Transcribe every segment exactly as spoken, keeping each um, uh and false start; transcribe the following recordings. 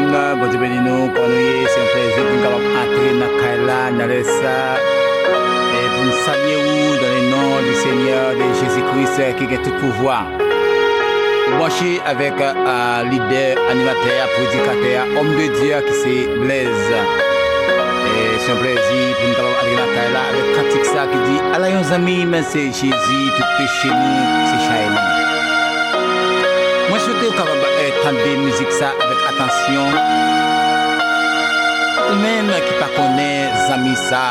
Bondye beni nou, kòman nou ye? Se yon plèzi pou n kapab antre nan kay la, nan lè sa, e pou n salye ou dans le nom du Seigneur de Jésus-Christ ki gen tout pouvwa. Ou branche avèk, a, lidè, animatè a, predikatè a, homme de Dieu a, ki se Blaise. E se yon plèzi pou n kapab antre nan kay la avèk kantik sa ki di, Ala yon zanmi m, se Jezi, tout peche nou, se chay li. Mwen swete ou kapab, eh, tande mizik sa avèk atansyon. Ou menm ki pa konnen zanmi sa,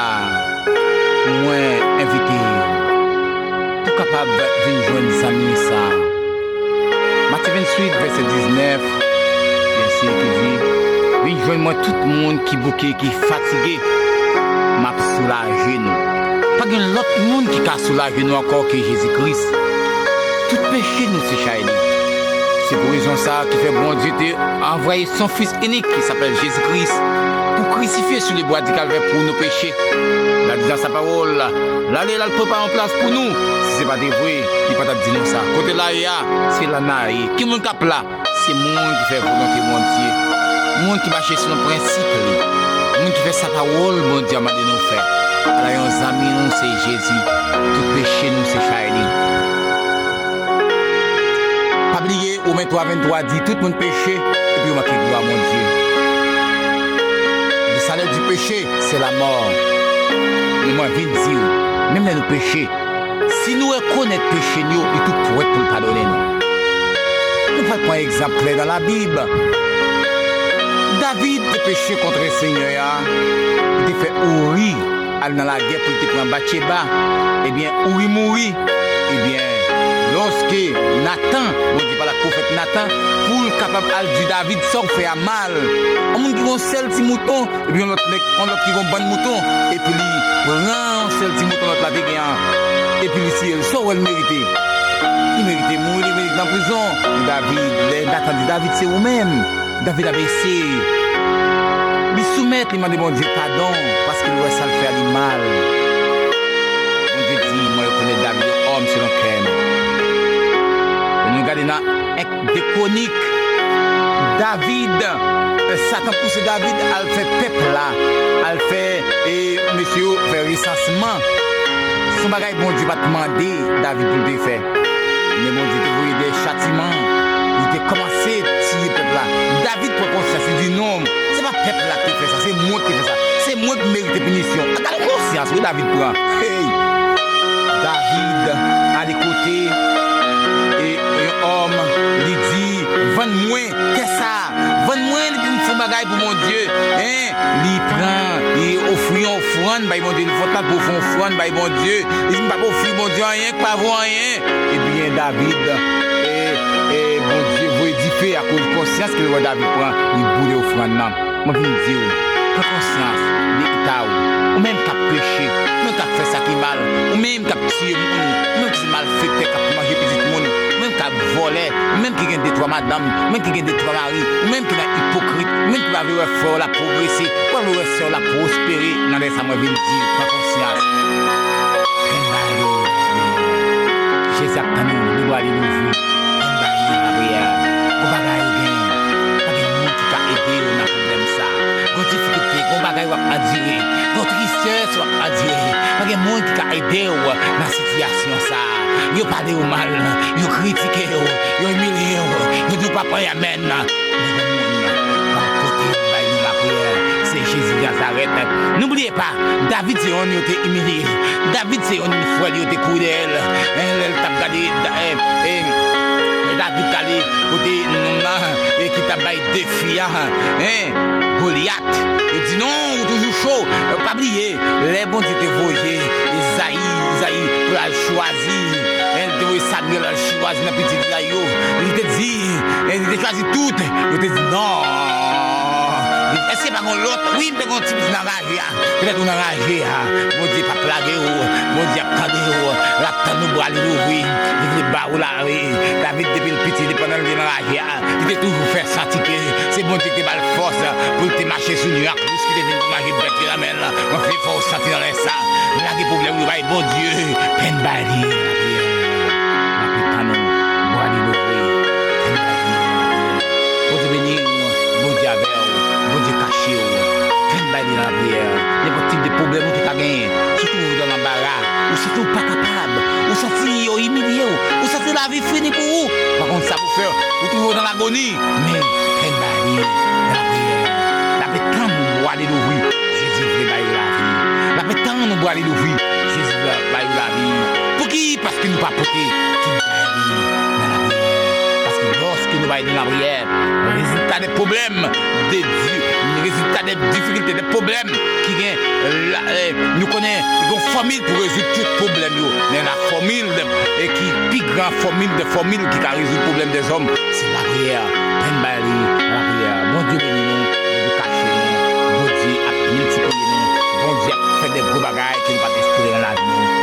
mwen envite ou pou kapab vin jwenn zanmi sa. Matye venntuit, vèsè diznèf, byen si ki di, Vin jwenn mwen tout moun ki bouke, ki fatige, m ap soulaje nou. Pa gen lòt moun ki ka soulaje nou ankò ke Jezi Kris. Tout peche nou se chay li. Se pou rezon sa a ki fè Bondye te anvoye son Fis inik ki sapèl Jezi Kris pou krisifye sou le bwa di Kalvè pou nou peche. L a di nan sa pawòl, l ale, l al prepare yon plas pou nou. Si se pa te vre, li pa t ap di nou sa. Kote l a ye a, se la n a ye. Ki moun k ap la? Se moun ki fè volonte Bondye, moun ki mache selon prensip li, moun ki fè sa pawòl Bondye a mande nou fè. Ala yon zanmi nou se Jezi, tout peche nou se chay li. Pa bliye, Women twa venntwa di, tout moun peche epi yo manke glwa Bondye. Le salaire du péché, c'est la mort. Men mwen vin di w, menm lè nou peche, si nou rekonèt peche n yo, li tou prèt pou l padone nou. Nou pral pran egzanp klè nan Labib. David te peche kont Senyè a, li te fè Ouri al nan lagè pou l te pran Batcheba. Ebyen, Ouri mouri. Ebyen, lòske Natan, Bondye pale ak pwofèt Natan, pou l kapab al di David sa w fè a mal. Yon moun ki gon sèl ti mouton, epi yon lòt nèg, yon lòt ki gon bann mouton, epi li pran yon sèl ti mouton lòt la te gen an, epi li tiye l. Sa w wè l merite? Li merite mouri, li merite nan prizon. Men David, lè Natan di David, se ou menm. David ap eseye. Li soumèt, li mande Bondye padon, paske li wè sa l fè a li mal. Bondye di, mwen rekonèt David, yon òm selon kè m. E nou gade nan Enk de Kwonik, David, Satan pouse David al fè pèp la, al fè, e, mesye yo fè resansman. Se yon bagay Bondye pa t mande David pou l te fè. Men Bondye te voye de chatiman, li te kòmanse tiye pèp la. David pran konsyans, li di, non, se pa pèp la ki te fè sa, se mwen ki te fè sa. Se mwen ki merite pinisyon. Gade konsyans wi David pran. Hey! David ale kote, e, yon òm, li di, vann mwen tè sa, vann mwen, li di, m fè yon bagay pou Bondye. Hein? Li pran, li ofri yon ofrann bay Bondye, li fè yon tab pou ofri yon ofrann bay Bondye. Li di, m p ap ofri Bondye anyen k pa vo anyen. Ebyen, David, e, e, Bondye voye dife akoz konsyans ke l wè David pran, li boule ofrann nan. Mwen vin di w, pran konsyans de eta w. Ou menm k ap peche, ou menm k ap fè sa ki mal, ou menm k ap tiye moun, ou menm ki se malfektè k ap manje pitit moun, ou menm k ap vòlè, ou menm ki gen de twa madanm, ou menm ki gen de twa mari, ou menm ki nan ipokrit, ou menm ki pa vle wè frè w la pwogrese, ou pa vle wè sè w la pwospere, nan lè sa mwen vin di, pran konsyans. Pèn ba li, Jezi ap tann ou, li bwa li louvri. Pèn ba li nan lapriyè. Gon bagay ou genyen, pa gen moun ki ka ede w nan pwoblèm sa. Gon difikilte, gon bagay w ap andire, gon tristès w ap andire, pa gen moun ki ka ede w nan sitiyasyon sa. Yo pale w mal, yo kritike w, yo imilye w, yo di w pa pran amèn. Men gon moun k ap pote bay nou lapriyè, se Jezi Nazarèt. Nou bliye pa, David se yonn yo te imilye. David se yonn frè li yo te kouri dèyè l. Hein, lè l t ap gade, Da- eh, eh, David t ale kote nonm nan, eh, ki t ap bay defi a, hein, Golyat. Yo di, non, ou toujou cho. Pa bliye, lè Bondye te voye Izayi, Izayi pou l al chwazi, hein, li te voye Samyèl al chwazi nan pitit Izayi yo, li te di, hein, li te chwazi tout. Yo te di, non. Èske pa gon lòt? Wi, m te gon ti pitit nan raje a. Petèt ou nan raje a. Bondye p ap lage w. Bondye ap tande w. L ap tann ou, bra li louvri. Li vle ba ou lavi. David, depi l piti, depi pandan l te nan raje a, li te toujou fè santi ke se Bondye ki te ba l fòs pou l te mache sou nyak, jis ki te vin pou manje bèt yo nan men l. Mwen vle fè w santi nan lè sa, lage pwoblèm yo bay Bondye, pèn ba li nan lapriyè. L ap tann ou, bra li louvri, pèn ba li nan lapriyè. Bondye beni w, Bondye avè w. Li fini pou ou. Ou pa konn sa pou fè. Ou twouve w nan lagoni. Men, pèn ba li nan lapriyè. L ap tann bwa li louvri. Jezi vle ba yo lavi. L ap tann bwa li louvri. Jezi vle ba yo lavi. Pouki? Paske nou pa pote tout bagay li nan lapriyè. Paske lòske nou bay li nan lapriyè, rezilta de pwoblèm, de di-, rezilta de difikilte, de pwoblèm ki gen la, eh, nou konnen gen yon fòmil pou rezoud tout pwoblèm yo. Men la fòmil de, e ki pi gran fòmil de fòmil ki ka rezoud pwoblèm dèzòm, se lapriyè. Pèn ba li lapriyè. Bondye beni nou, Bondye kache nou, Bondye ap miltipliye nou, Bondye ap fè de gwo bagay ke nou pa t espere nan lavi nou.